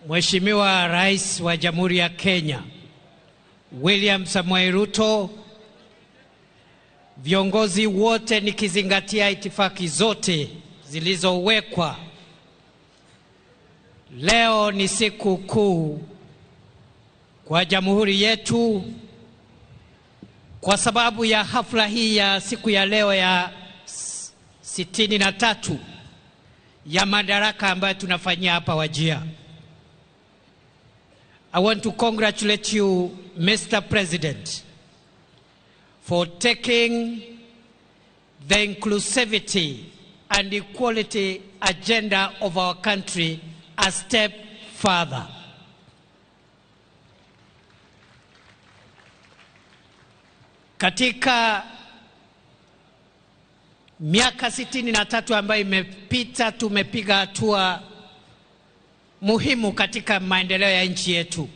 Mheshimiwa Rais wa Jamhuri ya Kenya William Samoei Ruto, viongozi wote, nikizingatia itifaki zote zilizowekwa, leo ni siku kuu kwa jamhuri yetu kwa sababu ya hafla hii ya siku ya leo ya 63 ya madaraka ambayo tunafanyia hapa Wajir. I want to congratulate you, Mr. President, for taking the inclusivity and equality agenda of our country a step further. Katika miaka 63 ambayo imepita, tumepiga hatua muhimu katika maendeleo ya nchi yetu.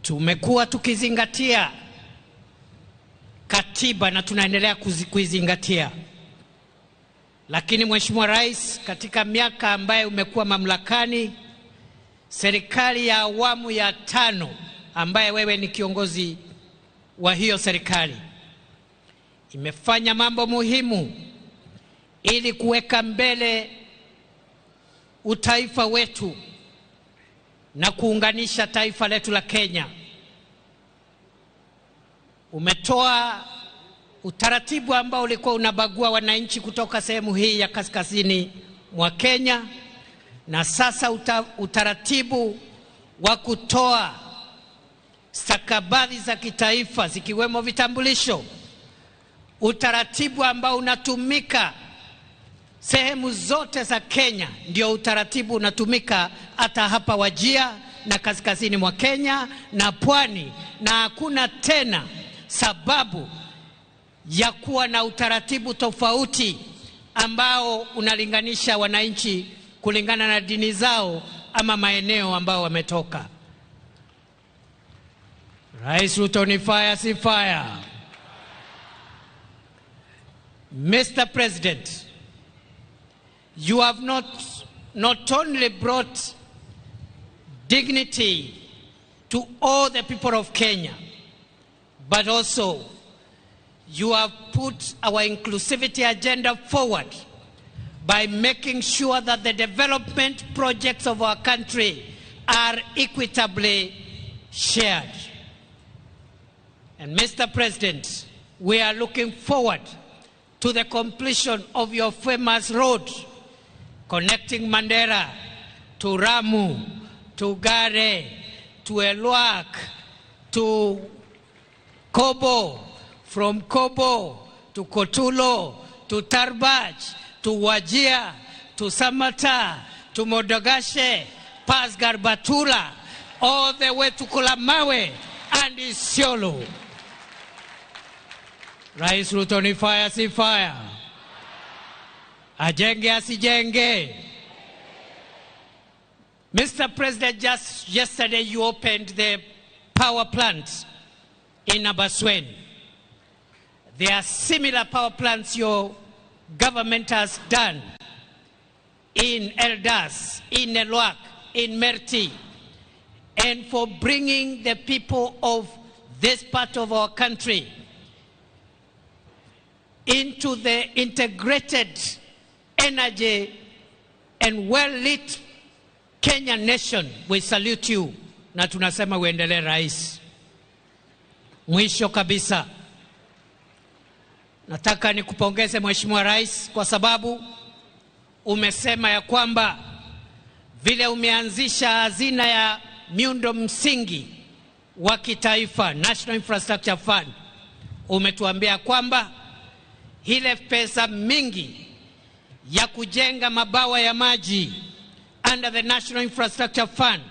Tumekuwa tukizingatia katiba na tunaendelea kuizingatia. Lakini Mheshimiwa Rais, katika miaka ambayo umekuwa mamlakani, serikali ya awamu ya 5 ambaye wewe ni kiongozi wa hiyo serikali imefanya mambo muhimu ili kuweka mbele utaifa wetu na kuunganisha taifa letu la Kenya. Umetoa utaratibu ambao ulikuwa unabagua wananchi kutoka sehemu hii ya kaskazini mwa Kenya, na sasa utaratibu wa kutoa stakabadhi za kitaifa zikiwemo vitambulisho, utaratibu ambao unatumika sehemu zote za Kenya, ndio utaratibu unatumika hata hapa Wajir na kaskazini mwa Kenya na pwani, na hakuna tena sababu ya kuwa na utaratibu tofauti ambao unalinganisha wananchi kulingana na dini zao ama maeneo ambao wametoka. Rais Ruto ni fire, si fire? Mr. President, you have not only brought dignity to all the people of Kenya, but also you have put our inclusivity agenda forward by making sure that the development projects of our country are equitably shared. And Mr. President, we are looking forward to the completion of your famous road connecting Mandera to Ramu, to Gare, to Elwak, to Kobo, from Kobo to Kotulo, to Tarbaj, to Wajir, to Samata, to Modogashe, past Garbatula, all the way to Kulamawe and Isiolo. Rais Ruto ni fire, si fire? Ajenge asijenge? Mr. President, just yesterday you opened the power plant in Abaswen. There are similar power plants your government has done in Eldas, in Elwak, in Merti, and for bringing the people of this part of our country into the integrated energy and well-lit Kenya nation. We salute you na tunasema uendelee, Rais. Mwisho kabisa, nataka nikupongeze Mheshimiwa Rais kwa sababu umesema ya kwamba vile umeanzisha hazina ya miundo msingi wa kitaifa, National Infrastructure Fund, umetuambia kwamba ile pesa mingi ya kujenga mabawa ya maji under the National Infrastructure Fund,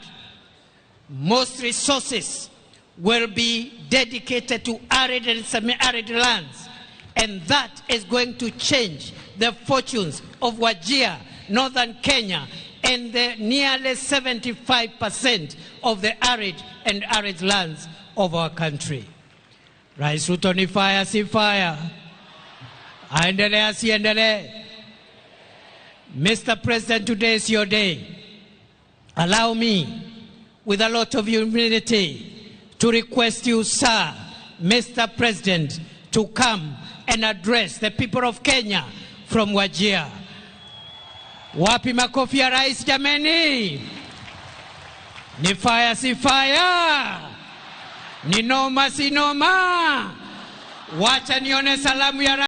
most resources will be dedicated to arid and semi-arid lands, and that is going to change the fortunes of Wajir, northern Kenya, and the nearly 75% of the arid and arid lands of our country. Rais Ruto ni fire, si fire? Aendelee asiendelee? Mr. President, today is your day. Allow me, with a lot of humility, to request you, sir, Mr. President, to come and address the people of Kenya from Wajir. Wapi makofi ya rais jameni? Ni fire si fire? Ni noma si noma? Wacha nione salamu ya rais.